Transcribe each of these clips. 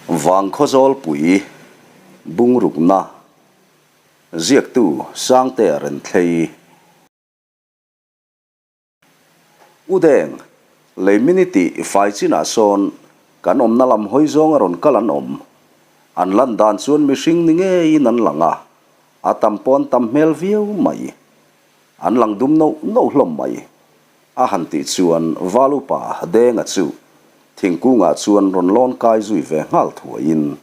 Vangkhawzawlpui Bungrukna Ziaktu Sangtea Renthlei Udeng, Lei minute tih fai chinah sawn kan awmna lam hawi zawng a rawn kal an awm. An lan dan chuan mihring ni ngeiin an lang a, a tam pawh an tam hmel viau mai. An lang dum noh noh hlawm mai. A han tih chuan Val upa Denga chu thingkungah chuan rawn lawn kai zui ve nghal thuaiin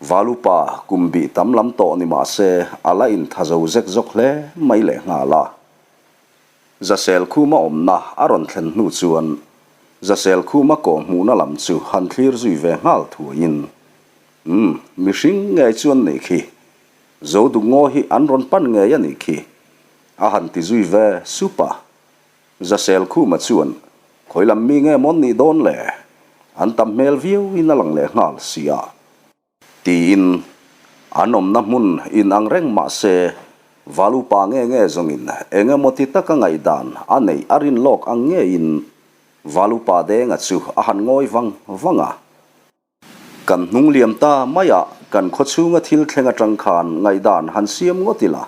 Val upa kum bih tam lam tawh ni mah se a la intha zo zek zawk hle mai leh nghal a. Zasel khuma awmna a rawn thlen hnu chuan Zasel khuma kawh hmuhna lam chu han thlir zui ve nghal thuaiin Umm, mihring ngei chuan nih khi. Zoduk ngaw hi an rawn pan ngei a nih khi. A han ti zui ve sup a. Zasel Khuma chuan, Khawi lam mi nge mawn nih dawn le? An tam hmel viau in a lang leh nghal si a. Tiin, an awmna hmun in ang reng mah se, Valupa nge nge zawngin eng emaw ti taka ngaihdan a neih a rin lawk ang ngeiin Valupa Denga chu a han ngawi vang vang a. Kan hnung liam ta maiah kan khaw chhunga thil thleng atang khan ngaihdan han siam ngawt ila.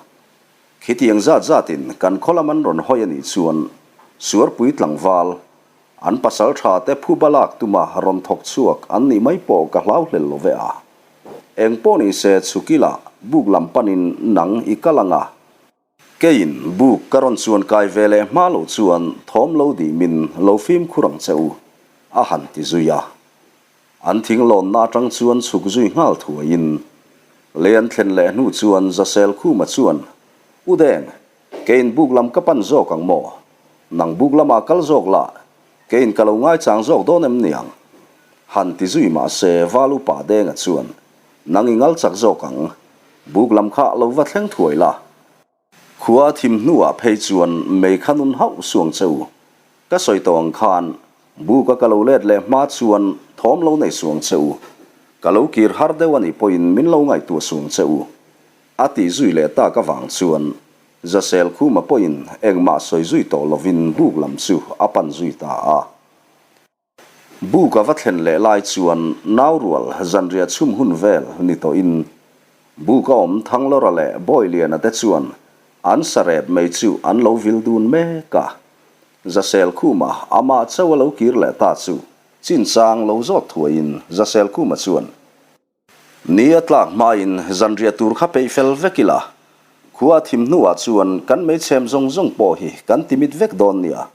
Khitiang zat zatin kan khaw lam an rawn hawi a nih chuan Suarpui tlangval, an pasal tha te phuba lak tuma rawn thawk chhuak an nih mai pawh ka hlau hlel lo ve a. Eng pawh ni se chhukila buk lam panin nang i kal ang a. Keiin buk ka rawn chuan kai ve leh hma loh chuan thawm lo dih min lo fimkhur ang che u, a han ti zui a. An thing lawnna atang chuan chhuk zui nghal thuaiin lei an thlen leh hnu chuan Zasel Khuma chuan, U Deng, keiin buk lam ka pan zawk ang maw? Nang buk lamah kal zawk la, keiin ka lo ngaichang zawk dawn em niang? Han ti zui mah se Val Upa Denga chuan, Nang i ngal chak zawk ang. Buk lam kha lo va thleng thuai la. Khua a thim hnuah phei chuan mei kha nun hauh suang che u. Ka sawi tawh ang khan buka ka lo let leh hma chuan thawm lo nei suang che u. Ka lo kir har deuh a nih pawhin min lo ngaihtuah suang che u. A tih zui leh tak avang chuan Zasel Khuma pawhin engmah sawi zui tawh lovin buk lam chu a pan zui ta a. Buk a va thlen leh lai chuan Naurual zanriah chhum hun vel ni tawhin buk a awm Thanglawra leh Bawiliana te chuan an sarep mai chu an lo vil dun mek a. Zaselkhuma amah chauh a lo kir leh ta chu chinchang lo zawt thuaiin Zaselkhuma chuan, Ni a tlak hmain zanriah tur kha peih fel vek ila, khua a thim hnuah chuan kan meichhem zawng zawng pawh hi kan timit vek dawn nia,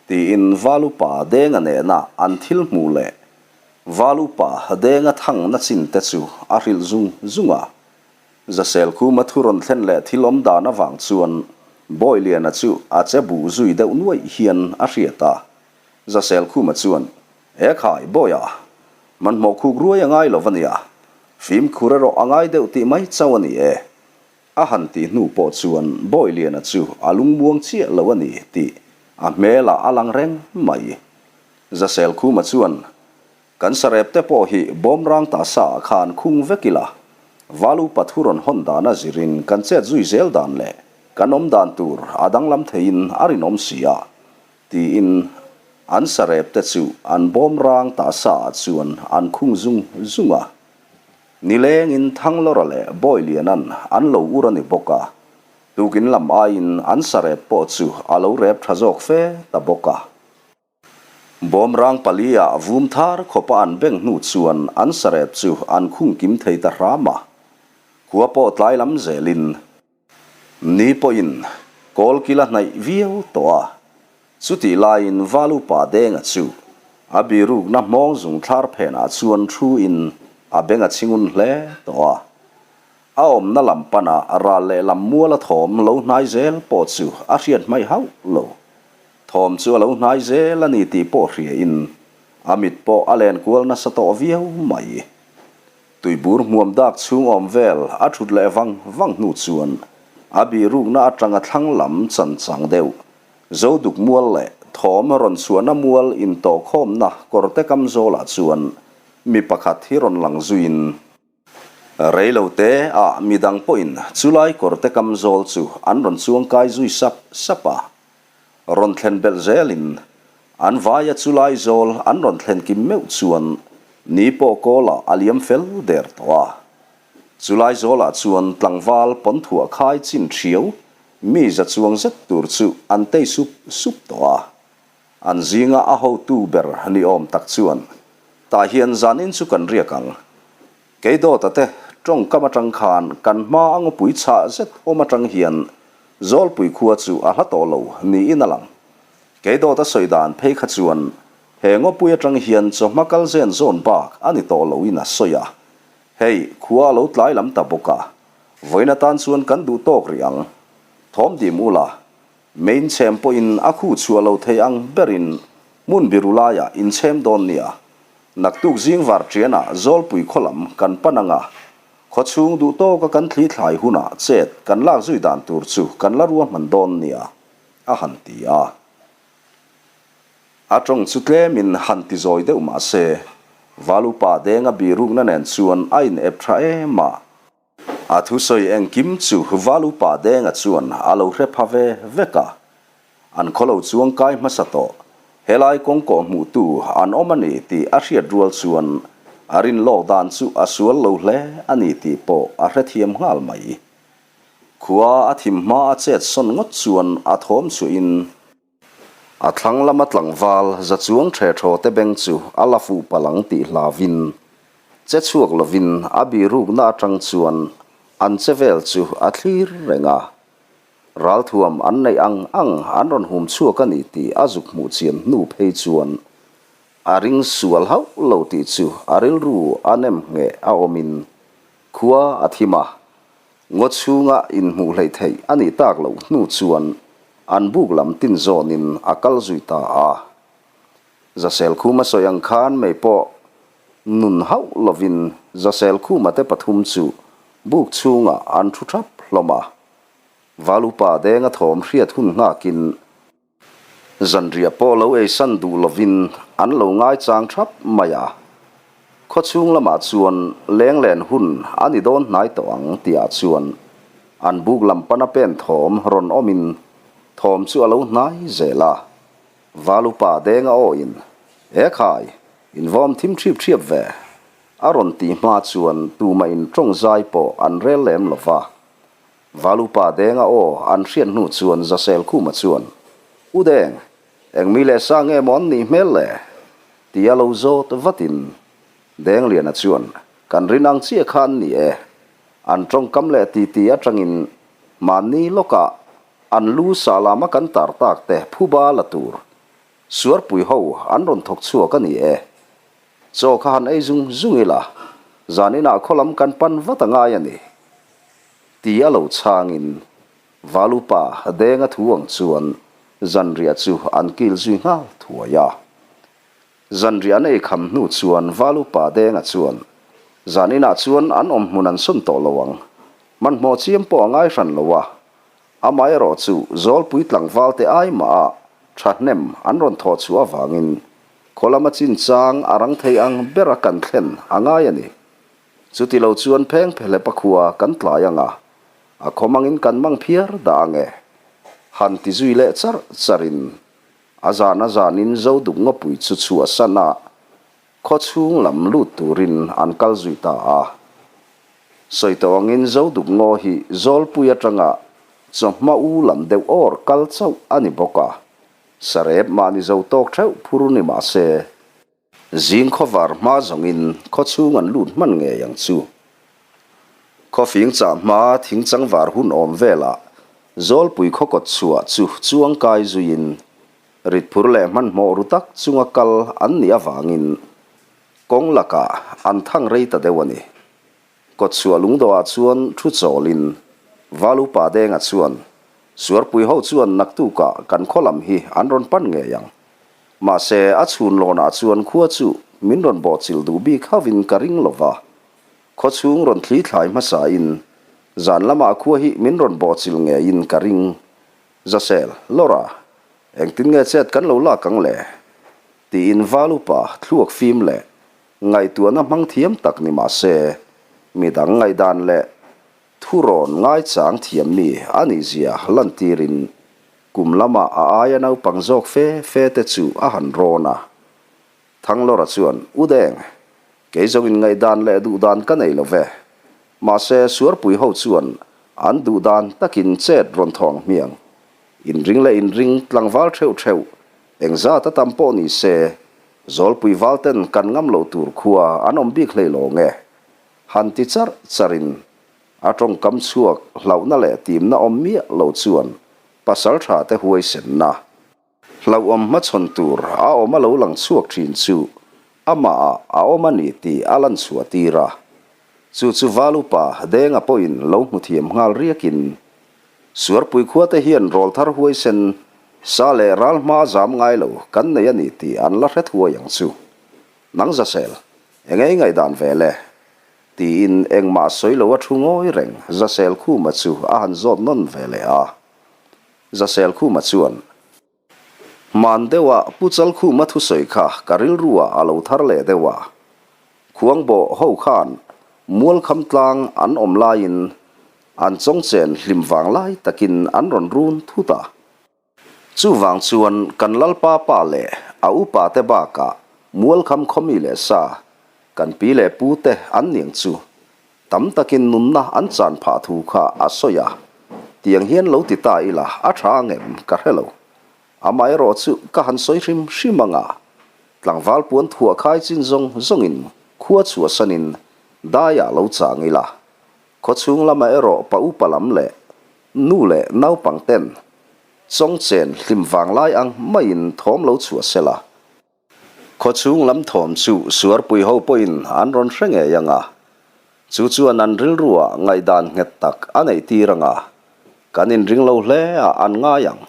tiin Val Upa Denga nena an thil hmuh leh Val Upa Denga thangna chin te chu a hrilh zung zung a. Zasel Khuma thu rawn thlen leh thil awm dan avang chuan Bawiliana chu a che buh zui deuh nuaih hian a hriat a. Zasel Khuma chuan, E khai, Bawia, Hmanhmawh khuk ruai a ngai lo va nia, fimkhur erawh a ngai deuh tih mai chauh a ni e. A han tih hnu pawh chuan Bawiliana chu a lungmuang chiah lo a ni tih a hmelah a lang reng mai. Zaselkhuma chuan, Kan sarep te pawh hi bawmrang ta sa ah khan khung vek ila, Valu pathu rawn hawn dana zirin kan chet zui zel dan leh kan awm dan tur a danglam theiin a rinawm si a, Tiin an sarep te chu an bawm rang ta sa ah chuan an khung zung zung a. Nilengin Thanglawra leh Bawilianan an lo ur a ni bawk a, tukin lam aiin an sarep pawh chu a lo rep tha zawk fe ta bawk a. Bawm rang pali ah vum thar khawpa an beng hnu chuan an sarep chu an khung kim thei ta hram a. Khua pawh tlai lam zelin Ni pawhin kawl kil a hnaih viau tawh a, chutih laiin Val Upa Denga chu a birukna hmawng zung thlar phenah chuan thu in a beng a chhingun hle tawh a. A awmna lam pana ral leh lam muala thawm lo hnai zel pawh chu a hriat hmaih hauh lo. Thawm chu a lo hnai zel a ni tih pawh hria in a mit pawh a len kual nasa tawh viau mai. Tuibur hmuam dak chhung awm vel a thut leh vang vang hnu chuan a bihrukna atanga thlang lam chan chang deuh Zoduk mual leh thawm rawn chhuahna mual intawhkhawmna kawrte kam zawlah chuan mi pakhat hi rawn lang zuiin reilo te ah midang pawhin chulai kawrte kam zawl chu an rawn chuang kai zui sap sap a. Rawn thlen belh zelin an vaia chulai zawl an rawn thlen kim meuh chuan. Ni pawh kawlah a liam fel der tawh a. Chulai zawlah chuan tlangval pawnthuah khai chin ṭhiau mi za chuang zet tur chu an tei sup sup tawh a. An zinga a hotu ber ni awm tak chuan, Tah hian zanin chu kan riak ang. Kei dawta te tawngkam atang khan kan hma a ngawpui chhah zet awm atang hian Zawlpui khua chu a hla tawh lo niin a lang. Kei dawta sawi dan phei kha chuan he ngawpui atang hian chawhma kal zen zawn bak a ni tawh loin a sawi a. Hei, khua a lo tlai lam ta bawk a, vawiin atan chuan kan duh tawk rih ang. Thawm dim ula, Main chhem pawhin a khu chhuah lo thei ang berin hmun biru laiah inchhem dawn nia. Naktuk zing var ṭianah Zawlpui khaw lam kan pan anga, khaw chhung duh tawka kan thli thlai hunah chet kan lak zui dan tur chu kan la ruahman dawn nia, a han ti a. A ṭawng chu tlemin han ti zawi deuh mah se, Valupa Denga birukna nen chuan a in ep ṭha em a. A thusawi engkim chu Valupa Denga chuan a lo hre pha ve vek a, an khaw lo chuang kai hmasa tawh. Helai kawng kawh hmuhtu an awm a ni tih a hriat rual chuan a rin lawk dan chu a sual lo hle a ni tih pawh a hrethiam nghal mai. Khua a thim hma a chet sawn ngawt chuan a thawm chhuahin A thlang lama tlangval za chuang ṭhe ṭhaw te beng chu a la fuh palh ang tih hlauvin, che chhuak lovin a birukna aṭang chuan an che vel chu a thlir reng a. Ralthuam an neih ang ang an rawn hum chhuak a ni tih a zuk hmuh chian hnu phei chuan a ring sual hauh lo tih chu a rilru a nem ngheh a awmin khua a thim a. Ngaw chhunga inhmuh hleih theih a nih tak loh hnu chuan an buk lam tin zawnin a kal zui ta a. Zaselkhuma sawi ang khan mei pawh nun hauh lovin Zaselkhuma te pathum chu buk chhungah an thu thap hlawm a. Valupa Denga thawm hriat hun nghakin Zanriah pawh lo eisan duh lovin an lo ngaichang thap mai a. Khawchhung lamah chuan lenglen hun a ni dawn hnai tawh ang tihah chuan an buk lam pana pen thawm rawn awmin thawm chu a lo hnai zel a. Valupa Denga awin, E khai, invawm thim ṭhip ṭhiap ve, a rawn tih hma chuan tumah in ṭawng zai pawh an rel lem lo va. Valupa Denga aw an hriat hnu chuan Zasel Khuma chuan, U Deng, eng mi leh sa nge maw an nih hmel le? Tia lo zawt vatin Dengliana chuan, Kan rin ang chiah kha an ni e. An tawngkam leh titi atangin mahni lawkah an lu sah lama kan tar tak te phuba la tur Suarpui ho an rawn thawk chhuak a ni e. Chaw kha han ei zung zung ila, zaninah khaw lam kan pan vat a ngai a ni. Ti a lo chhangin Valupa Denga thu ang chuan zanriah chu an kil zui nghal thuai a. Zanriah an ei kham hnu chuan Valupa Denga chuan zaninah chuan an awm hmun an sawn tawh lo ang. Hmanhmawh chiam pawh a ngai hran lo a, amaherawh chu Zawlpui tlangvalte ai mah a thahnem an rawn thawh chhuah avangin khaw lama chinchang a rang thei ang bera kan thlen a ngai a ni. Chuti lo chuan pheng phehlepa khua kan tlai ang a, a khaw mangin kan mang phiar dah ang e. Han ti zui leh char charin a zan a zanin Zoduk ngawpui chu chhuahsan a, khaw chhung lam lut turin an kal zui ta a. Sawi tawh angin Zoduk ngaw hi Zawlpui atanga chawhma u lam deuh awr kal chauh a ni bawk a, sarep mahni zo tawk theuh phur ni mah se, Zing khawvar hma zawngin khaw chhung an lut hman ngei ang chu. Khawfing chah hma thing changvar hun awm velah Zawlpui khaw kawt chhuah chu chuang kai zuiin ritphur leh hmanhmawh ru tak chunga kal an nih avangin kawng lakah an thang rei ta deuh a ni. Kawt chhuah lungdawhah chuan thu chawlin Valupa Denga chuan Suarpui ho chuan naktukah kan khaw lam hi an rawn pan ngei ang. Mahse, a chhun lawnah chuan khua chu min rawn bawhchilh duh bik hauhin ka ring lo va. Khaw chhung rawn thli thlai hmasain zan lamah khua hi min rawn bawhchilh ngeiin ka ring. Zasel, Laura, engtin nge chet kan lo lak ang le? Tiin Valupa thluak fim leh Ngaihtuahna hmang thiam tak ni mah se, midang ngaihdan leh thurawn ngaichang thiam mi a nihzia lantirin kum lama a aia naupang zawk fe fe te chu a han rawn a. Thanglawra chuan, U Deng! Kei zawng in ngaihdan leh duhdan ka nei lo ve. Mahse, Suarpui ho chuan an duhdan takin chet rawn thawng hmiang. Inring leh inring tlangval theuh theuh engzat a tam pawh ni se, Zawlpui val ten kan ngam loh tur khua an awm bik hlei lawng e. Han ti charh charhin a tawngkam chhuak hlauhna leh timna awm miah lo chuan pasaltha te huaisenna Hlauhawm hmachhawn tur a awm a lo lang chhuak thin chu amah ah a awm a ni tih a lan chhuah tir a. Chu chu Val upa Denga pawhin lo hmu thiam nghal riakin Suarpui khua te hian rawlthar huaisen sa leh ral hma a zam ngai lo kan nei a ni tih an la hre thuai ang chu. Nang Zasel, eng ei ngaihdan ve le? Tiin engmah sawi lo a thu ngawi reng Zasel Khuma chu a han zawt nawn ve leh a. Zasel Khuma chuan, Hman deuha Pu Chalkhuma thusawi kha ka rilruah a lo thar leh deuh a. Khuangbawh ho khan Mualkham tlang an awm laiin an chawngchen hlim vang lai takin an rawn run thut a. Chuvang chuan kan Lalpa pa leh a upa te bakah Mualkham khawmi leh sa kan pi leh pu te an niang chu Tam takin nunna an chan phah thu kha a sawi a, tiang hian lo ti ta ila a tha ang em ka hre lo. Amaherawh chu ka han sawi hrim hrim ang a, tlangval puan thuah khai chin zawng zawngin khua chhuahsanin daiah lo chang ila, khawchhung lamah erawh pa upa lam leh nu leh naupang ten chawngchen hlim vanglai ang maiin thawm lo chhuah sela. Khawchhung lam thawm chu Suarpui ho pawhin an rawn hre ngei ang a, chu chuan an rilruah ngaihdan nghet tak a neih tir ang a, kan inring lo hle a an ngai ang.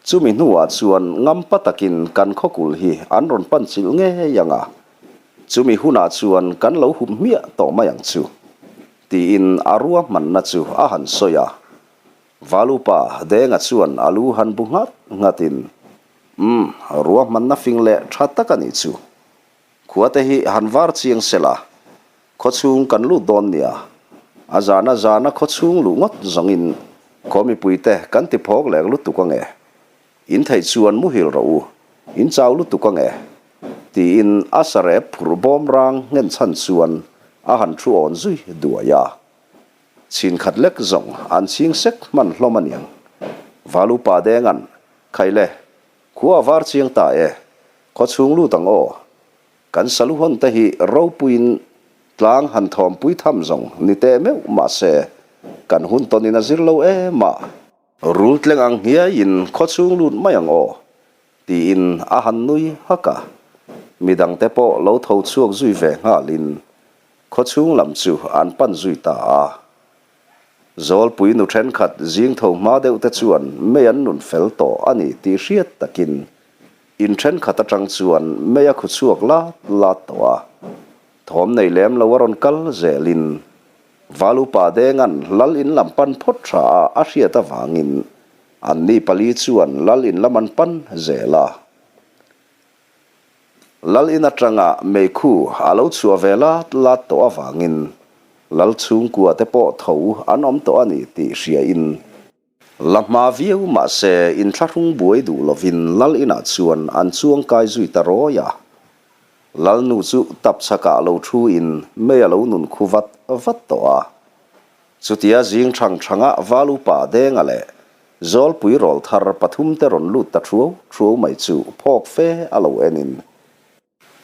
Chumi hnuah chuan ngampa takin kan khawkul hi an rawn pan chilh ngei ang a, chumi hunah chuan kan lo hup hmiah tawh mai ang chu, tiin a ruahmanna chu a han sawi a. Valupa Denga chuan a lu han bu nghat nghatin, Umm, ruahmanna fing leh tha tak a nih chu. Khua te hi han var chiang sela, khawchhung kan lut dawn nia. A zana zana khawchhung luh ngawt zawngin khaw mipuite kan ti phawk leng lutuk ange. In theih chuan muhil rawh u, in chau lutuk ange. Tiin a sarep phurh bawm rang nghen chhan chuan a han thu awn zui duai a. Chhin khat lek zawng an chhing sek hman hlawm a niang. Valupa Denga'n, Khaile, khua a var chiang ta e, khaw chhung lut ang aw. Kan salu hawn te hi ropuiin tlang han thawmpui tham zawng ni teh meuh mahse, kan hun tawnin a zir lo em a. Rul tleng ang hniaiin khaw chhung lut mai ang aw, tiin a han nui hak a. Midangte pawh lo tho chhuak zui ve nghalin Khawchhung lam chu an pan zui ta a. Zawlpui nu thenkhat zing tho hma deuh te chuan mei an nun fel tawh a ni tih hriat takin in thenkhat atang chuan mei a khu chhuak lat lat tawh a. Thawm nei lem lo a rawn kal zelin Valupa Denga'n lal in lam pan phawt tha a a hriat avangin anni pali chuan lal in lam an pan zel a. Lal in atanga meikhu a lo chhuah ve lat lat tawh avangin Lal chhungkua te pawh tho an awm tawh a ni tih hria in la hma viau mahse inthlahrung buai duh lovin Lal inah chuan an chuang kai zui ta rawi a. Lal nu chu tap chhakah lo thu in mei a lo nun khu vat vat tawh a. Chutia zing thang thanga Val upa Denga leh Zawlpui rawl thar pathumte rawn lut ta thuau thuau mai chu phawk fe a lo en in.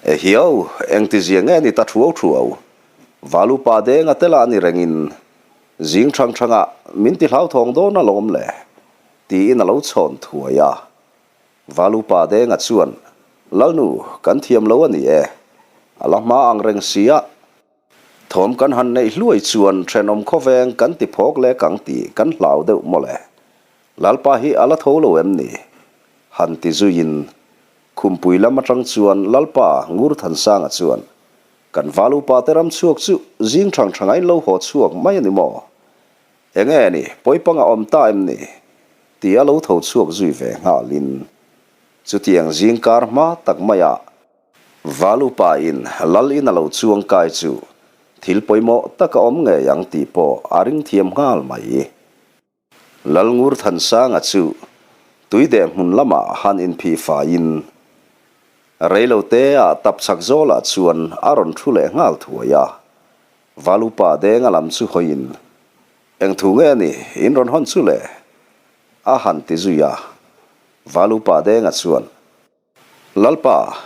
Ehiau, engtizia nge ni ta thuau thuau? Val upa Denga te lah ni rengin zing thang thanga min ti hlauthawng dawn alawm le, tiin a lo chhawn thuai a. Val upa Denga chuan, Lalnu, kan thiam lo a ni e, a la hma ang reng si a, Thawm kan han neih hluai chuan thenawm khawveng kan ti phawk lek ang tih kan hlau deuh mawle. Lalpa hi a la tho lo em ni? Han ti zuiin Khumpui lam atang chuan Lalpa Ngurthansanga chuan kan val upa te ram chhuak chu zing thang thanga in lo haw chhuak mai a ni maw? Enge ni pawipanga awm ta em ni? Ti a lo tho chhuak zui ve nghalin chutiang zing kar hma tak maiah Val upa in lal in a lo chuang kai chu thil pawimawh tak a awm ngei ang tih pawh a ring thiam nghal mai. Lal Ngur Thansanga chu tui deh hmun lamah han inphih faiin. Reilo te ah tapchhak zawlah chuan a rawn thu leh nghal thuai a. Valupa Denga lam chu hawiin, Eng thu nge ni, in rawn hawn chu le? A han ti zui a. Valupa Denga chuan, Lalpa,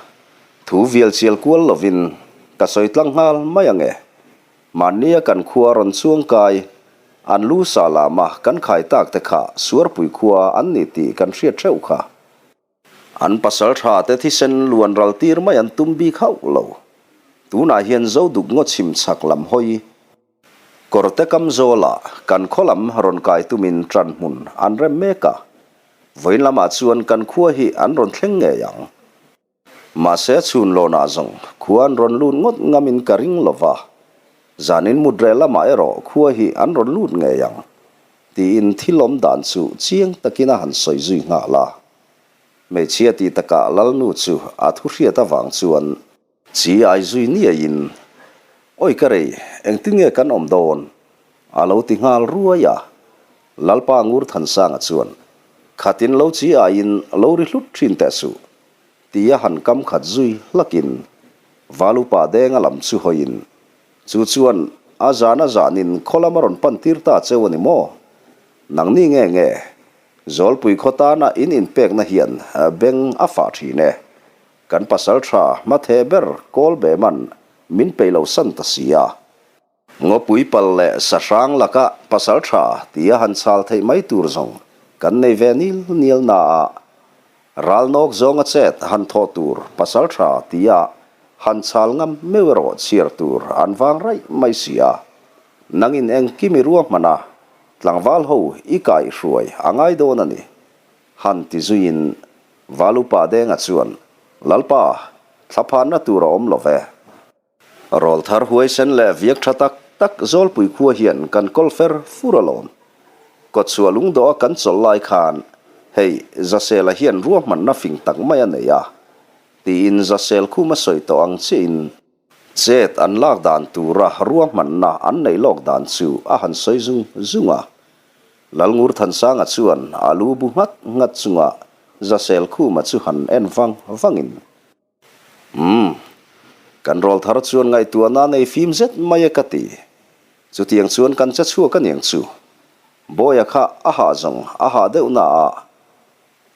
thu vial chial kual lovin ka sawi tlang nghal mai ang e. Mahnia kan khua rawn chuang kai, an lu sa lama kan khai tak te kha Suarpui khua an ni tih kan hriat theuh kha. An pasal tha te thisen luan ral tir mai an tum bik hauh lo. Tunah hian Zoduk ngaw chhim chhak lam hawi kawrte kam zawlah kan khaw lam rawn kai tumin ṭan hmun an rem mek a. Vawiin lamah chuan kan khua hi an rawn thleng ngei ang. Mahse chhun lawnah zawng khua an rawn lut ngawt ngamin ka ring lo va, zanin mut reh lamah erawh khua hi an rawn lut ngei ang, tiin thil awm dan chu chiang takin a han sawi zui nghal a. Hmeichhia tih takah Lalnu chu a thu hriat avang chuan chi ai zui niaiin, Awi ka rei, engtin nge kan awm dawn? a lo ti nghal ruai a. Lalpa Ngurthansanga chuan, Khatin lo chi aiin lo ri hlut thin teh suh, tia han kam khat zui hlakin Valupa Denga lam chu hawiin, Chu chuan a zan a zanin khaw lam a rawn pan tir ta cheu a ni maw? Nangni nge nge? Zawlpui khaw tana in inpekna hian beng a fah thin e. Kan pasal tha hmatheh ber kawl be man min peih loh san ta si a. Ngawpui pal leh sahrang laka pasal tha tia han chhal theih mai tur zawng kan nei ve nil nial na a, ral nawk zawnga chet han thawh tur pasal tha tia han chhal ngam meuh erawh chhiar tur an vang raih mai si a. Nangin engkim i ruahman a, tlangval ho i kaihhruai a ngai dawn a ni. Han ti zuiin Valupa Denga chuan, Lalpa, thlaphanna tur a awm lo ve. Rawlthar huaisen leh viak tha tak tak Zawlpui khua hian kan kawl fer fur alawm. Kawtchhuah lungdawh a kan chawlh lai khan hei Zasela hian ruahmanna fing tak mai a nei a, tiin Zasel khum a sawi tawh ang chiahin chet an lak dan tura ruahmanna an neih lawk dan chu a han sawi zung zung a. Lalngurthansanga chuan a lu bu nghat nghat chunga Zasel khuma chu han en vang vangin Umm. Kan rawl thar chuan ngaihtuahna nei fim zet mai e ka ti. Chutiang chuan kan che chhuak aniang chu. Bawia kha a hah zawng a hah deuh na a,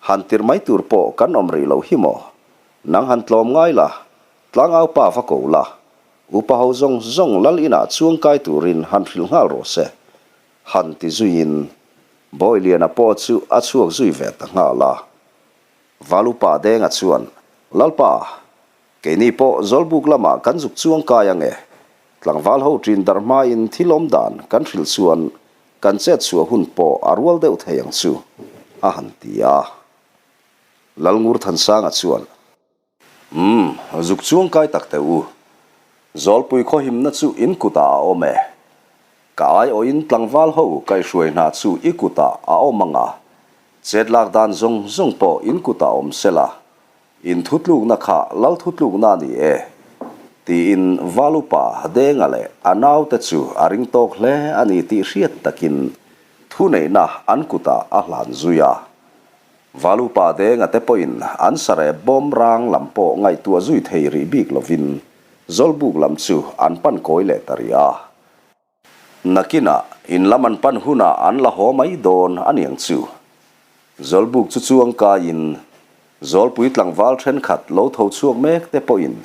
han tirh mai tur pawh kan awm rih loh hi maw? Nang han tlawm ngai la, tlangau pa va ko la, upa ho zawng zawng lal inah chuang kai turin han hrilh nghal rawh se, han ti zuiin Bawiliana pawh chu a chhuak zui ve ta nghal a. Valupa Denga chuan, Lalpa, keini pawh Zawlbuk lamah kan zuk chuang kai ang e. Tlangval ho ṭin darh hmain thil awm dan kan hrilh chuan kan chet chhuah hun pawh a rual deuh thei ang chu, a han ti a. Lalngurthansanga chuan. Umm, zuk chuang kai tak teh u. Zawlpui khawhimna chu in kutah a awm e. Ka aiawhin tlangval ho kaihhruai hna chu i kutah a awm ang a, chet lak dan zawng zawng pawh in kutah awm sela, in thutlukna kha lal thutlukna a ni e, tiin Val upa Denga leh a naute chu a ring tawk hle a ni tih hriat takin thuneihna an kutah a hlan zui a. Valupa Denga te pawhin an sareh bawm rang lam pawh ngaihtuah zui thei rih bik lovin Zawlbuk lam chu an pan kawi leh ta rih a. Nakinah in lam an pan hunah an la haw mai dawn a niang chu. Zawlbuk chu chuang kaiin Zawlpui tlangval thenkhat lo tho chhuak mek te pawhin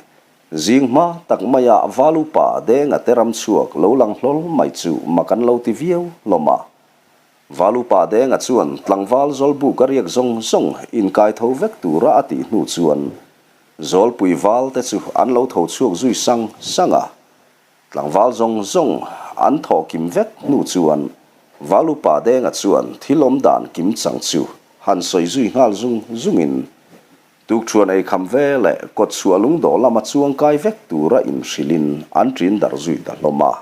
zing hma tak maia Valupa Denga te ram chhuak lo lang hlawl mai chu mak an lo ti viau hlawm a. Valupa Denga chuan tlangval Zawlbuk a riak zawng zawng inkai tho vek tura a tih hnu chuan Zawlpui val te chu an lo tho chhuak zui sang sang a. Tlangval zawng zawng an thawh kim vek hnu chuan Valupa Denga chuan thil awm dan kim chang chu han sawi zui nghal zung zungin tukṭhuan ei kham ve leh kawtchhuah lungdawh lama chuang kai vek tura inhrilhin an ṭin darh zui ta hlawm a.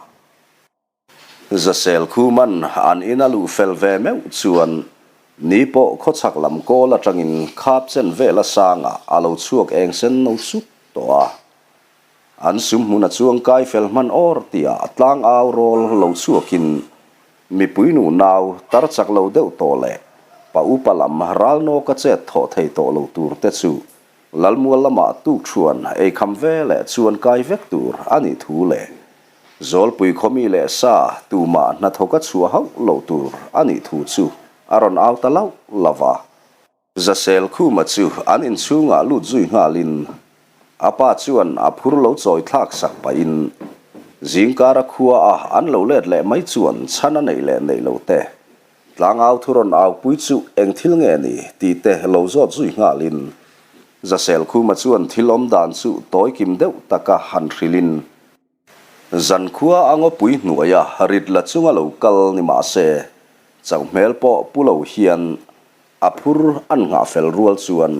Zasel Khuman an ina luh fel ve meuh chuan ni pawh khawchhak lam kawl atangin khap chen vela sangah a lo chhuak eng sen no chuk tawh a. An sum hmun a chuang kai fel hman awr tihah tlang au rawl lo chhuakin mipui nu nau tar chak lo deuh tawh leh pa upa lam ral nawka chet thawh thei tawh lo tur te chu. Lalmual lamah tukṭhuan ei kham ve leh chuan kai vek tur a nih thu leh Zawlpui khawmi leh sa tumah hnathawk a chhuah hauh lo tur a nih thu chu a rawn au ta lauh lauh a. Zasel Khuma chu an inchhungah lut zui nghalin a pa chuan a phur lo chawi thlak sak pahin zingkara khua a an lo let leh mai chuan chhan a neih leh neih lo te Tlangau thu rawn aupui chu eng thil nge ni tih te lo zawt zui nghalin Zasel Khuma chuan thil awm dan chu tawi kim deuh taka han hrilhin Zankhua a ngawpui hnuaia rit la chunga lo kal ni mah se chauh hmel pawh pu lo hian a phur an nghah fel rual chuan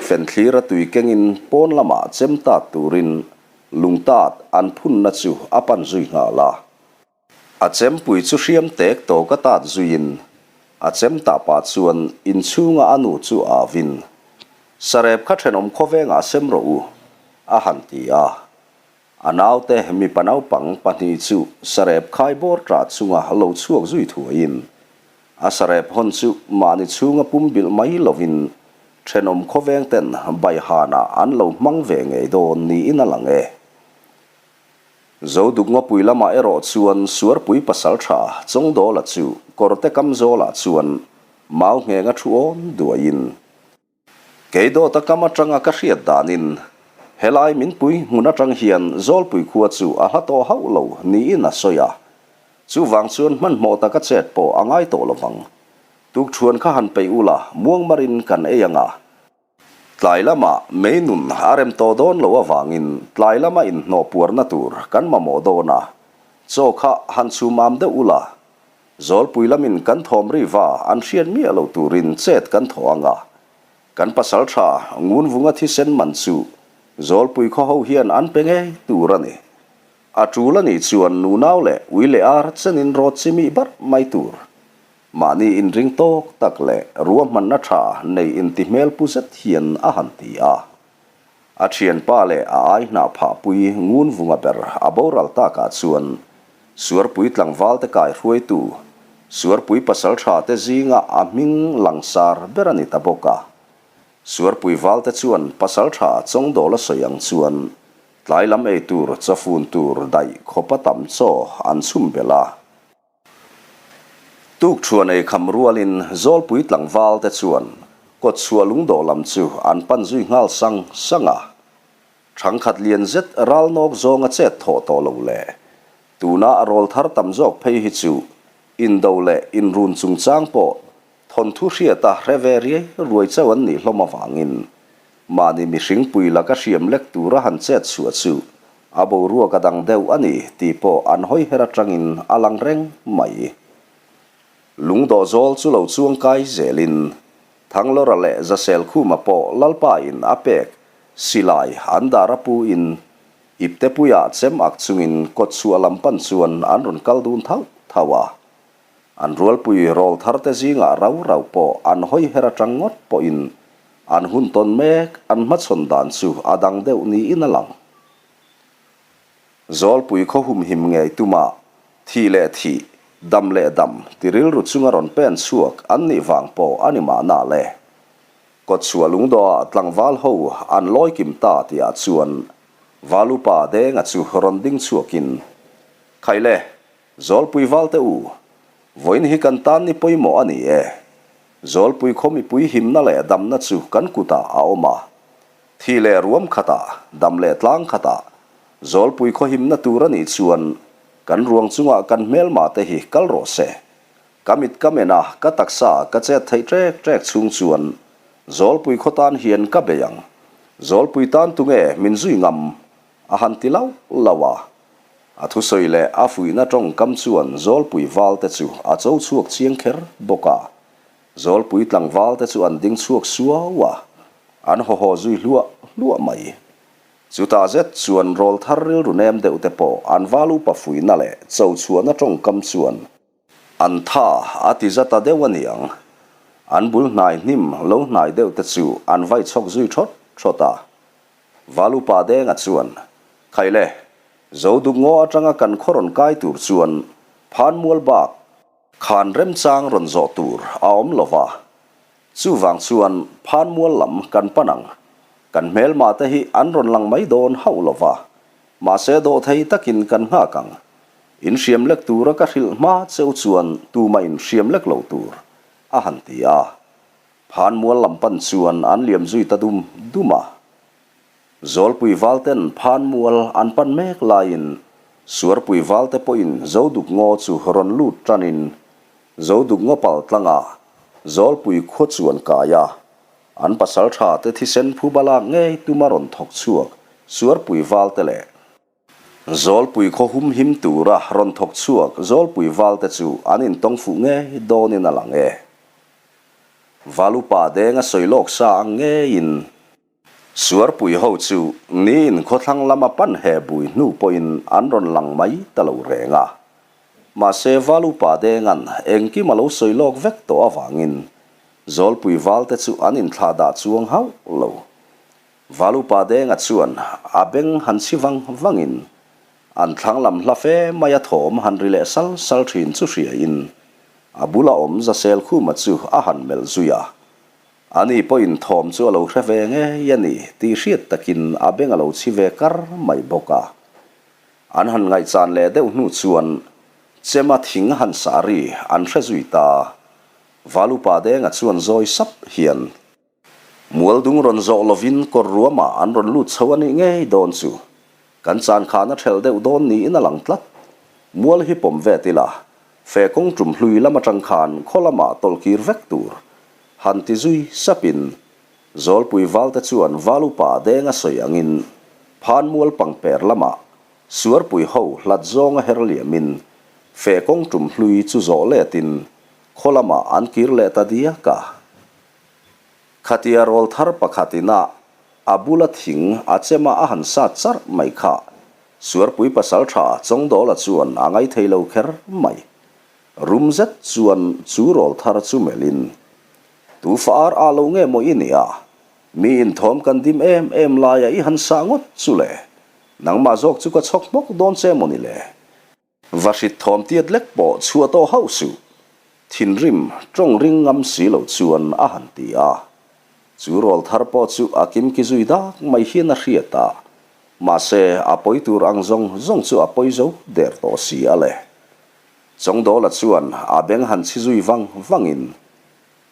fenthlir a tui kengin pawn lamah chem tat turin lungtat an phunna chu a pan zui nghal a. A chempui chu hriam tek tawk a tat zuiin a chem tah pah chuan inchhunga a nu chu a avin, Sarep kha thenawm khawvengah sem rawh u, a han ti a. A naute mipa naupang pahnih chu sarep khai bawr ṭah chunga lo chhuak zui thuaiin a sarep hawn chu mahni chhunga pumbilh mai lovin thenawm khawvengten baihanah an lo hmang ve ngei dawn niin a lang e. Zoduk ngawpui lamah erawh chuan Suarpui pasaltha Chawngdawla chu kawrte kam zawlah chuan mau nghenga thu awn duaiin, Kei dawta kam atanga ka hriat danin helai minpui hmun atang hian Zawlpui khua chu a hla tawh hauh lo niin a sawi a, chuvang chuan hmanhmawh taka chet pawh a ngai tawh lovang. Tukṭhuan kha han peih ula muangmarin kan ei anga, Tlai lamah mei nun a rem tawh dawn lo avangin tlai lama inhnawh puarna tur kan mamawh dawn a, chaw kha han chhum am deuh ula, Zawlpui lamin kan thawm riva an hriat miah lo turin chet kan thawh ang a, kan pasal tha Ngunvunga thisen man chu Zawlpui khaw ho hian an pe ngei tur a ni. A tul a nih chuan nunau leh ui leh ar chenin rawt chi mih barh mai tur. Mahni inring tawk tak leh ruahmanna tha nei inti hmel pu zet hian a han ti a. A thianpa leh a ai hnah phahpui ngun vunga ber a boral takah chuan Suarpui tlangvalte kai hruaitu Suarpui pasaltha te zinga a hming langsar ber a ni ta bawk a. Suarpui valte chuan pasaltha Chawngdawla sawi ang chuan tlai lam ei tur chawfun tur daih khawpa tam chaw an chhum belh a. Tukṭhuan ei kham rualin Zawlpui tlangval te chuan kawtchhuah lungdawh lam chu an pan zui nghal sang sang a. Ṭhangkhat lian zet ral nawk zawnga chet thawh tawh lo le. Tuna a rawl thar tam zawk phei hi chu indo leh inrun chungchang pawh thawnthu hriata hre ve riai ruai chauh an nih hlawm avangin mahni mihring pui laka hriam lek tura han chet chhuah chu A boruak a dang deuh a ni tih pawh an hawi her atangin a lang reng mai. Lungdawh zawl chu lo chuang kai zelin Thanglawra leh Zaselkhuma pawh Lalpa in a pek silai an dar a pu in iptepuiah chem ak chungin kawtchhuah lam pan chuan an rawn kal dun thauh thauh a. An rualpui rawl thar te zingah rau rau pawh an hawi her atang ngawt pawhin an hun tawn mek an hmachhawn dan chu a dang deuh niin a lang. Zawlpui khaw humhim ngei tumah thih leh thih, dam leh dam ti rilru chunga rawn pen chhuak an nih vang pawh a ni mahna le. Kawtchhuah lungdawhah tlangval ho an lawi kim ta tihah chuan Valupa Denga chu rawn ding chhuakin, Khaile, Zawlpui valte u, vawiin hi kan tan ni pawimawh a ni e. Zawlpui khaw mipui himna leh damna chu kan kutah a awm a. Thi leh ruam khatah, dam leh tlang khatah, Zawlpui khaw himna tur a nih chuan kan ruang chungah kan hmelma te hi kal rawh se. Ka mit ka men a, ka taksa ka chet theih ṭek ṭek chhung chuan Zawlpui khaw tan hian ka bei ang. Zawlpui tan tunge min zui ngam? A han ti lauh lauh a. A thusawi leh a fuihna tawngkam chuan Zawlpui valte chu a cho chhuak chiang kher bawk a. Zawlpui tlangvalte chu an ding chhuak suau a, an haw haw zui hluah hluah mai. Chutah zet chuan rawl thar rilru nem deuh te pawh an val upa fuihna leh cho chhuahna tawngkam chuan an tha a ti za ta deuh a niang. An bul hnai hnim lo hnai deuh te chu an vai chhawk zui thawt thawt a. Val upa Denga chuan, Khaile, Zoduk ngaw atanga kan khaw rawn kai tur chuan Phanmual bak khan remchang rawn zawh tur a awm lo va, chuvang chuan Phanmual lam kan pan ang. Kan hmelma te hi an rawn lang mai dawn hauh lo va, mahse dawhthei takin kan nghak ang. In hriam lek tura ka hrilh hma cheu chuan tumah in hriam lek lo tur, a han ti a. Phanmual lam pan chuan an liam zui ta dum dum a. Zawlpui valten Phanmual an pan mek laiin Suarpui valte pawhin Zoduk ngaw chu rawn lut tanin Zoduk ngaw pal tlangah Zawlpui khua chuan kai a, an pasaltha te thisen phuba lak ngei tuma rawn thawk chhuak Suarpui valte leh Zawlpui khaw humhim tura rawn thawk chhuak Zawlpui valte chu an intawng fuh ngei dawnin a lang e. Valupa denga sawi lawk sa ang ngeiin. Suarpui ho chu niin khawthlang lama pan he bui hnu pawhin an rawn lang mai ta lo reng a. Mahse Valupa Denga'n engkim a lo sawi lawk vek tawh avangin Zawlpui valte chu an inthlah dah chuang hauh lo. Valupa Denga chuan a beng han chhi vang vangin an thlang lam hla fe maia thawm han ri leh sal sal thin chu hriain a bula awm Zaselkhuma chu a han melh zui a. Ani pawhin thawm chu a lo hre ve ngei a ni tih hriat takin a beng a lo chhi ve kar mai bawk a. An han ngaihchan leh deuh hnu chuan Chema thing han sah ri an hre zui ta. Valupa Denga chuan zawi sap hian Mualdung rawn zawh lovin kawr ruamah an rawn lut chho a nih ngei dawn chu. Kan chan khan a ṭhelh deuh dawn niin a lang tlat. Mual hi pawm vet ila, fe kawng ṭum hlui lam aṭang khan khaw lamah tawlh kir vek tur. Han ti zui sapin, Zawlpui valte chuan val upa deng a sawi angin Phanmual pangper lamah Suarpui ho hlat zawnga her liamin fe kawng ṭum hlui chu zawh letin khaw lamah an kir leh ta diak a. Khatia rawl thar pakhat ina a bula thing a chema a han sat charh mai kha Suarpui pasalṭha Chawngdawla chuan a ngaithei lo kher mai. Rum zet chuan chu rawl thar chu melhin, Tu fa ar ah lo nge maw i nia? Mi inthawm kan dim em em laia i han sah ngawt chu le? Nangmah zawk chu ka chhawk hmawk dawn che maw ni le? Va hrit thawm tiat lek pawh chhuah tawh hauh suh. Thinrim tawng ring ngam si lo chuan a han ti a. Chu rawl thar pawh chu a kimki zui dak mai hian a hriat a. Mahse, a pawi tur ang zawng zawng chu a pawi zo der tawh si a le. Chawngdawla chuan a beng han chhi zui vang vangin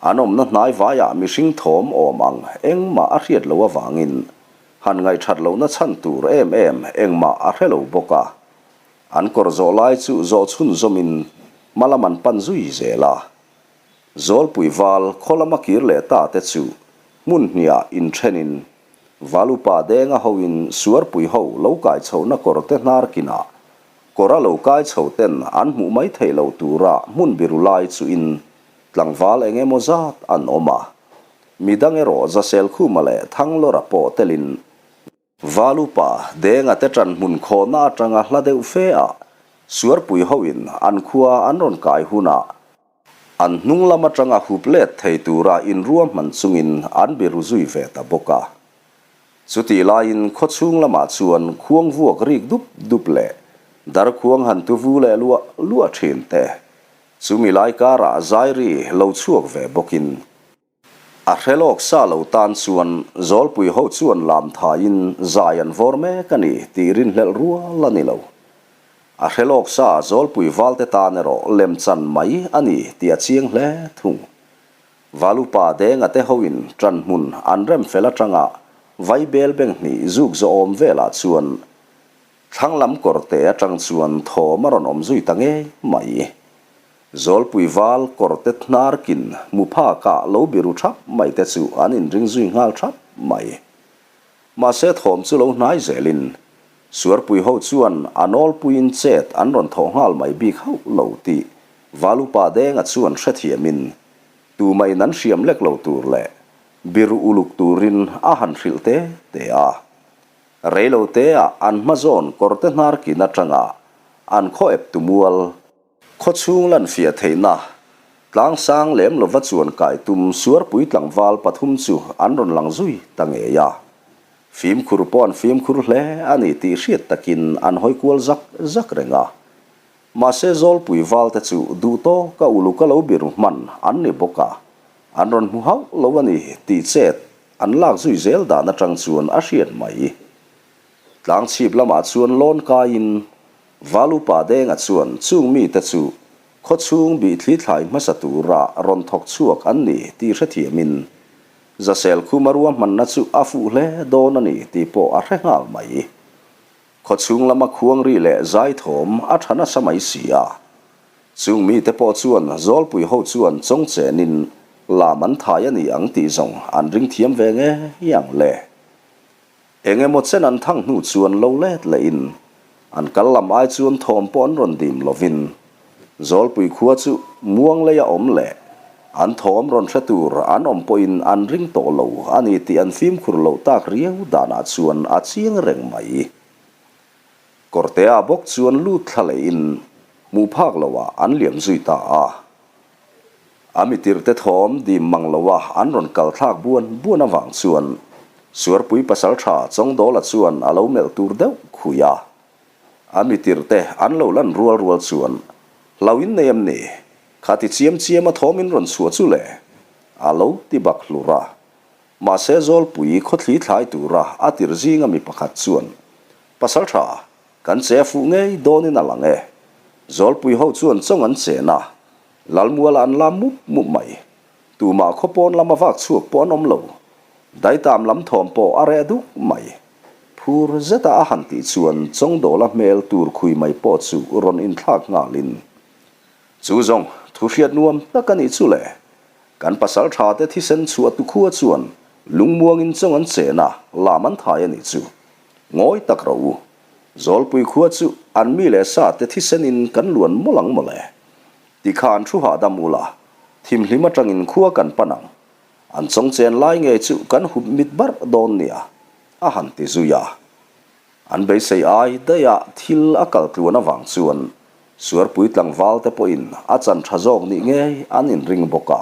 an awmna hnai vaiah mihring thawm awm ang engmah a hriat loh avangin han ngaihṭhat lohna chhan tur em em engmah a hre lo bawk a. An kawr zawh lai chu zawh chhunzawmin hma lam an pan zui zel a. Zawlpui val khaw lama kir leh ta te chu hmun hniah inthenin val upa denga hoin suarpui ho lo kai chhohna kawr te hnar kinah kawr a lo kai chho ten an hmuh mai theih loh tura hmun biru lai chuin tlangval eng emaw zat an awm a. Midang erawh Zaselkhuma leh Thanglawra pawh telin Val upa Denga te ṭan hmun khawhna aṭanga hla deuh fe ah Suarpui hoin an khua an rawn kai hunah an hnung lam aṭanga hup let thei tura inruahman chungin an biru zui ve ta bawk a. Chutih laiin khaw chhung lamah chuan khuang vuak rik dup dup leh darkhuang han tu vu leh luah luah ṭhin te chumi lai karah zai ri lo chhuak ve bawkin A hre lawk sa lo tan chuan Zawlpui ho chuan lam thaiin zai an vawr mek a ni tih rinhlelh rual a ni lo. A hre lawk sa Zawlpui valte tan erawh lemchan mai a ni tih a chiang hle thung. Valupa Denga te hoin ṭan hmun an rem fel aṭanga Vaibel beng hnih zuk zawhawm velah chuan Thlang lam kawrte aṭang chuan thawm a rawn awm zui ta ngei mai. Zawlpui val kawrte hnarkin hmu phakah lo biru thap mai te chu an inring zui nghal thap mai. Mahse thawm chu lo hnai zelin Suarpui ho chuan a nawlpuiin chet an rawn thawh nghal mai bik hauh lo tih Valupa Denga chuan hrethiamin tumahin an hriam lek lo tur leh biru uluk turin a han hrilh te te a. Reiloteah an hmazawn kawrte hnarkin atanga an khaw ep tu mual Khawchhung lan fiah theihna, tlangsang lem lova chuan kai tum Suarpui tlangval pathum chu an rawn lang zui ta ngei a. Fimkhur pawh an fimkhur hle a ni tih hriat takin an hawi kual zak zak reng a. Mahse Zawlpui valte chu duh tawka uluk a lo biru hman an ni bawk a, an rawn hmu hauh lo a ni tih chet. an lak zui zel dan atang chuan a hriat mai. Tlangchhip lamah chuan lawn kaiin Valupa Denga chuan chung mite chu khawchhung bih thli thlai hmasa tura rawn thawk chhuak an ni tih hrethiamin Zasel khuma ruahmanna chu a fuh hle dawn a ni tih pawh a hre nghal mai. Khawchhung lama khuang ri leh zai thawm a tha nasa mai si a. Chung mite pawh chuan Zawlpui ho chuan chawng chenin lam an thai a ni ang tih zawng an ring thiam ve ngei ang le. Eng emaw chen an thang hnu chuan lo let lehin an kal lam ai chuan thawm pawh an rawn dim lovin Zawlpui khua chu muang leia awm leh an thawm rawn hre tur an awm pawhin an ring tawh lo a ni tih an fimkhur loh tak riau danah chuan a chiang reng mai. Kawrtea bawk chuan lut thla lehin hmuh phak loah an liam zui ta a. A mitirte thawm dim mang loa an rawn kal thlak buan buan avang chuan Suarpui pasaltha Chawngdawla chuan a lo melh tur deuh khui a. A mitirte an lo lan rual rual chuan, Hlau in nei em ni? Kha ti chiam chiam a thawm in rawn chhuah chu le? A lo ti bak hlur a. Mahse Zawlpui khawthli thlai tura a tir zinga mi pakhat chuan, Pasaltha, Kan che fuh ngei dawnin a lang e. Zawlpui ho chuan chawng an chen a, Lalmuala an lam mup mup mai. Tumah khaw pawn lama vak chhuak pawh an awm lo. Daitam lam thawm pawh a reh duk mai. Phur zeta a han tih chuan Chawngdawla hmel tur khui mai pawh chu rawn inthlak nghalin, Chu zawng, thu hriat nuam tak a nih chu le. Kan pasal tha te thisen chhuah tu khua chuan lungmuangin chawng an chen a, lam an thai a nih chu. Ngawi tak rawh u. Zawlpui khua chu an mi leh sa te thisenin kan luan mawlh ang mawle. Tikhan thu hahdam ula, thimhlim atangin khua kan pan ang. An chawng chen lai ngei chu kan hup mit barh dawn nia, a han ti zui a. An beisei ai daih a thil a kal tluan avang chuan Suarpui tlangval te pawhin a chan tha zawk nih ngei an inring bawk a.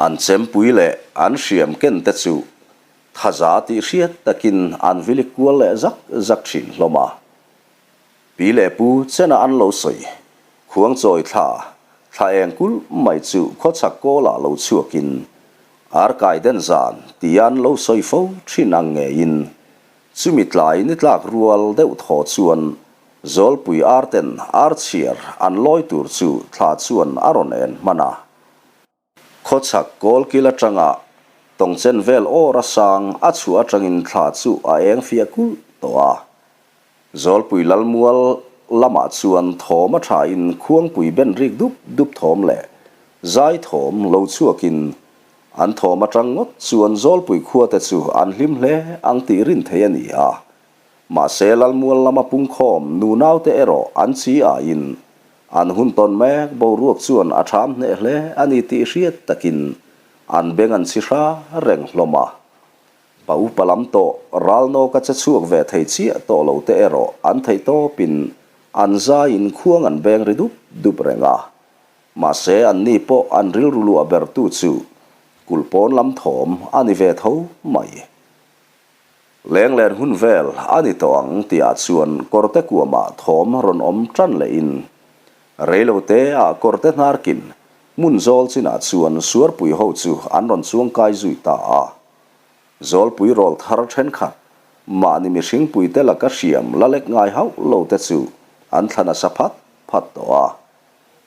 An chempui leh an hriam ken te chu thaza tih hriat takin an vilik kual leh zak zak thin hlawm a. Pi leh pu chena an lo sawi, khuangchawi thla, thla eng kulh mai chu khawchhak kawlah lo chhuakin arkai den zan tia an lo sawi fo thin ang ngeiin chumi tlai ni tlak rual deuh thaw chuan Zawlpui arten archhiar an lawi tur chu thla chuan a rawn en hman a. Khawchhak kawlkil atanga tawngchen vel awr a sang a chhuah atangin thla chu a eng fiah kulh tawh a. Zawlpui Lalmual lamah chuan thawm a thain khuangpui ben rik dup dup thawm leh zai thawm lo chhuakin an thawm atang ngawt chuan Zawlpui khuate chu an hlim hle ang tih rin thei a ni a. Mahse Lalmual lama pungkhawm nunaute erawh an chi aiin An hun tawn mek boruak chuan a ṭham hneh hle a ni tih hriat takin an beng an chhi hra reng hlawm a. Pa upa lam tawh ralnawka che chhuak ve thei chiah tawh lo te erawh an theih tawpin an zaiin khuang an beng ri dup dup reng a. Mahse anni pawh an rilru luah bertu chu kulh pawn lam thawm a ni ve tho mai. Lenglen hun vel a ni tawh ang tihah chuan kawrte kuamah thawm rawn awm tan lehin reilote ah kawrte hnarkin hmun zawl chinah chuan suarpui ho chu an rawn chuang kai zui ta a. Zawlpui rawl thar thenkhat mahni mihringpuite laka hriam la lek ngai hauh lo te chu an thla nasa phat phat tawh a.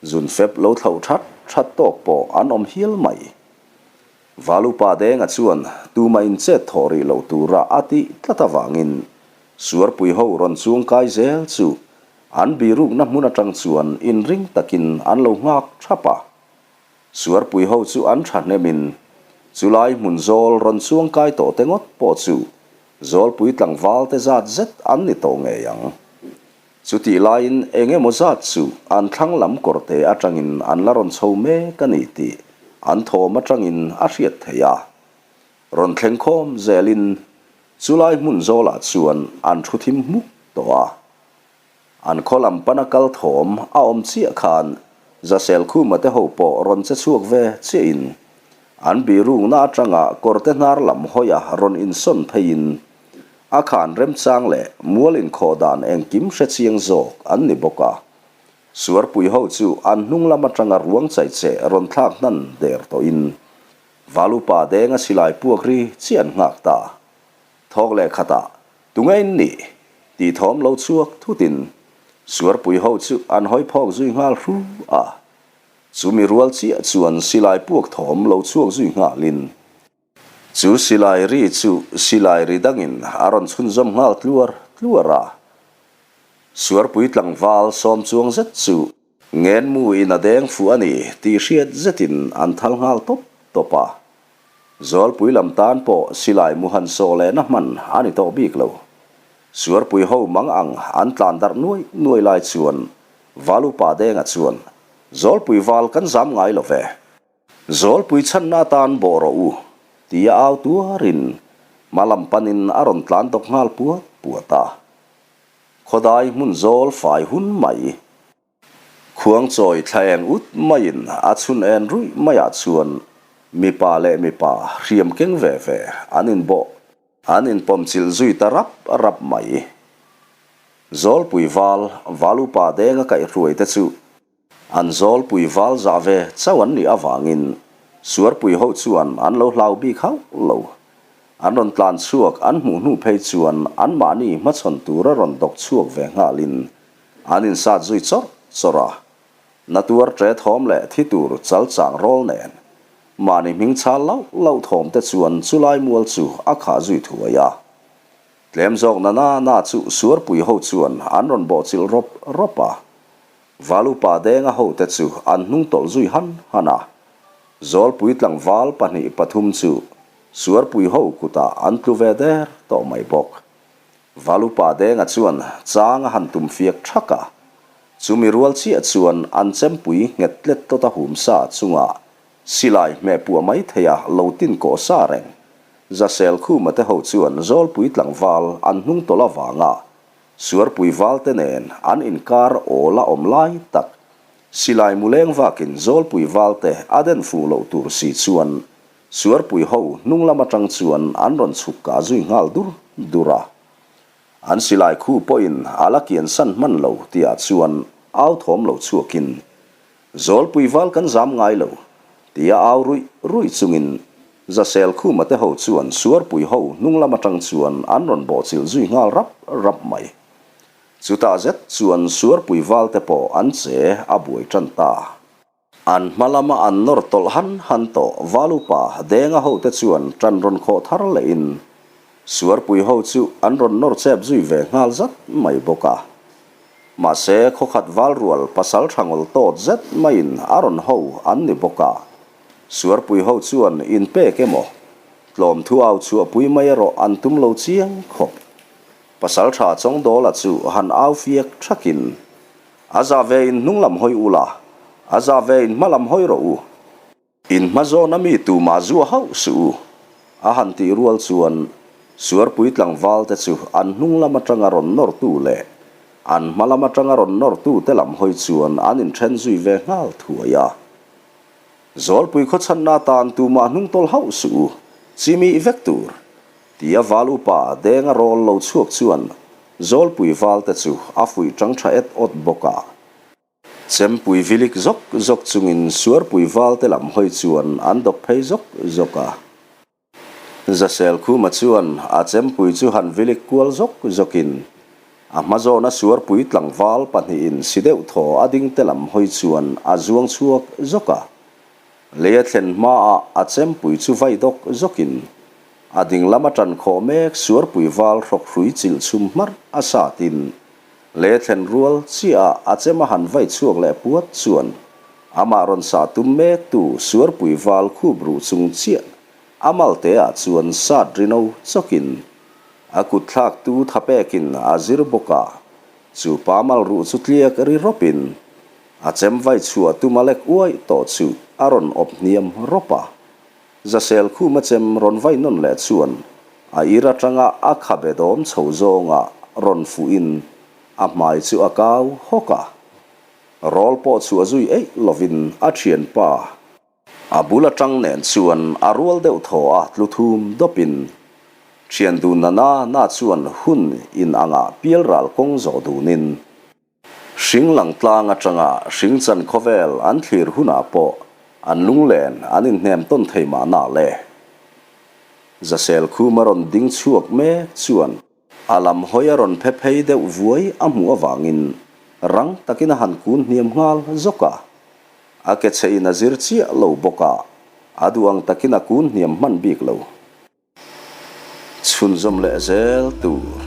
Zunfep lo thlauh that that tawk pawh an awm hial mai. Valupa Denga chuan tumah in chet thawh rih lo tura a tih tlat avangin Suarpui ho rawn chuang kai zel chu an birukna hmun atang chuan inring takin an lo nghak thap a. Suarpui ho chu an thahnemin chulai hmun zawl rawn chuang kai tawh te ngawt pawh chu Zawlpui tlangval te zat zet an ni tawh ngei ang. Chutih laiin eng emaw zat chu an thlang lam kawrte atangin an la rawn chho mek a ni tih an thawm atangin a hriat theih a. Rawn thleng khawm zelin chulai hmun zawlah chuan an thu thim hmuk tawh a. An khaw lam pana kal thawm a awm chiah khan Zaselkhuma te ho pawh rawn che chhuak ve chiahin an birukna atanga kawrte hnar lam hawia rawn insawn pheiin A khan remchang leh mual inkhawh dan engkim hre chiang zawk an ni bawk a. Suarpui ho chu an hnung lam atanga ruang chaicheh rawn thlak hnan der tawhin. Valupa denga silai puak ri chiah an nghak ta. Thawk leh khatah, Tunge in nih? tih thawm lo chhuak thutin Suarpui ho chu an hawi phawk zui nghal hru a. Chumi rual chiah chuan silai puak thawm lo chhuak zui nghalin Chu silai ri chu silai ri dangin a rawn chhunzawm nghal tluar tluar a. Suarpui tlangval sawm chuang zet chu ngenmu in a deng fuh a ni tih hriat zetin an thal nghal tawp tawp a. Zawlpui lam tan pawh silai mu han sawh lehna hman a ni tawh bik lo. Suarpui ho mang ang an tlan darh nuai nuai lai chuan Valupa Denga chuan, Zawlpui val kan zam ngai lo ve. Zawlpui chhanna atan bawh rawh u, tia au tuarin hma lam panin a rawn tlan dawk nghal puat puat a. Khawdai hmun zawl fai hun mai. Khuangchawi thla eng ut maiin a chhun en ruih maiah chuan mipa leh mipa hriam keng ve ve an inbawh an inpawmchilh zui ta rap rap mai. Zawlpui val, val upa denga kaihhruai te chu An zawlpui val zah ve chauh an nih avangin Suarpui ho chuan an lo hlau bik hauh lo. An rawn tlan chhuak an hmuh hnu phei chuan anmahni hmachhawn tura rawn dawk chhuak ve nghalin an insat zui chawrh chawrh a. Na tuar ṭe thawm leh thi tur chal chang rawl nen mahni hming chhal lauh lauh thawm te chuan chulai mual chu a khah zui thuai a. Tlem zawk na na na chu Suarpui ho chuan an rawn bawhchilh rawp rawp a. Valupa Denga hote chu an hnung tawlh zui han han a, Zawlpui tlangval 2 3 chu Suarpui ho kutah an tlu ve der tawh mai bawk. Valupa Denga chuan chang a han tum fiak thak a, chumi rual chiah chuan an chempui nghet tlet tawt a hum sa chunga silai hmeh puah mai theia lo tin kawh sa reng. Zasel Khuma te ho chuan Zawlpui tlangval an hnung tawlh avanga Suarpui valte nen an inkar awl a awm lai tak. Silai muleng vakin Zawlpui valte a den fuh loh tur si chuan Suarpui ho hnung lam atang chuan an rawn chhuk kah zui nghal dur dur a. An silai khu pawhin a la kian san hman lo tihah chuan au thawm lo chhuakin Zawlpui val kan zam ngai lo, tia au ruih ruih chungin Zasel Khuma te ho chuan Suarpui ho hnung lam atang chuan an rawn bawhchilh zui nghal rap rap mai. Chutah zet chuan Suarpui val te pawh an che a buai tan ta. An hma lama an nawr tawlh han han tawh val upa Denga ho te chuan tan rawn khawh thar lehin Suarpui ho chu an rawn nawr chep zui ve nghal zat mai bawk a. Mahse, khawkhat val rual pasal tha ngawl tawt zet maiin a rawn ho an ni bawk a. Suarpui ho chuan inpek emaw, tlawm thu au chhuahpui mai erawh an tum lo chiang khawp. Pasal tha Chawngdawla chu han au fiak thakin, A za ve in hnung lam hawi ula, a za ve in hma lam hawi rawh u. In hma zawna mi tumah zuah hauh suh u, a han tih rual chuan Suarpui tlangval te chu an hnung lam atanga rawn nawrtu leh an hma lam atanga rawn nawrtu te lam hawi chuan an inthen zui ve nghal thuai a. Zawlpui khawchhanna atan tumah hnung tawl hauh suh u, chimih vek tur, tia val upa Denga rawl lo chhuak chuan Zawlpui val te chu a fuih tang tha et awt bawk a. Chempui vilik zawk zawk chungin Suarpui valte lam hawi chuan an dawk phei zawk zawk a. Zasel Khuma chuan a chempui chu han vilik kual zawk zawkin a hma zawna Suarpui tlangval pahnihin si deuh thaw a dingte lam hawi chuan a zuang chhuak zawk a. Lei a thlen hmaah a chempui chu vai dawk zawkin a ding lama ṭan khawh mek Suarpui val hrawk hrui chilh chhum hmarh a satin Le thlen rual chiah a chem a han vai chhuak leh puat chuan amah rawn sah tum mek tu Suarpui val khup ruh chung chiah a malte ah chuan sat rino chawkin a kut thlak tu tha pekin a zir bawk a, chu pa mal ruh chu tliak ri rawpin a chem vai chhuah tum a lek uaih tawh chu a rawn awp hniam rawp a. Zasel khuma chem rawn vai nawn leh chuan a ir atanga a khabe dawm chho zawnga rawn fuhin a hmai chu a kau hawk a. Rawl pawh chhuah zui eih lovin a thianpa a bul atang nen chuan a rual deuh thaw a tlu thum dawpin thian dun na na na chuan hun in anga pialral kawng zawh dunin Hring lang tlang atanga hring chan khawvel an thlir hunah pawh. An lunglen an inhnem tawn thei mahna le. Zasel khum a rawn ding chhuak mek chuan a lam hawi a rawn phe phei deuh vuai a hmuh avangin rang takin a han kun hniam nghal zawk a. A ke chhe in a zir chiah lo bawk a, a duh ang takin a kun hniam hman bik lo. Chhunzawm leh zel tur.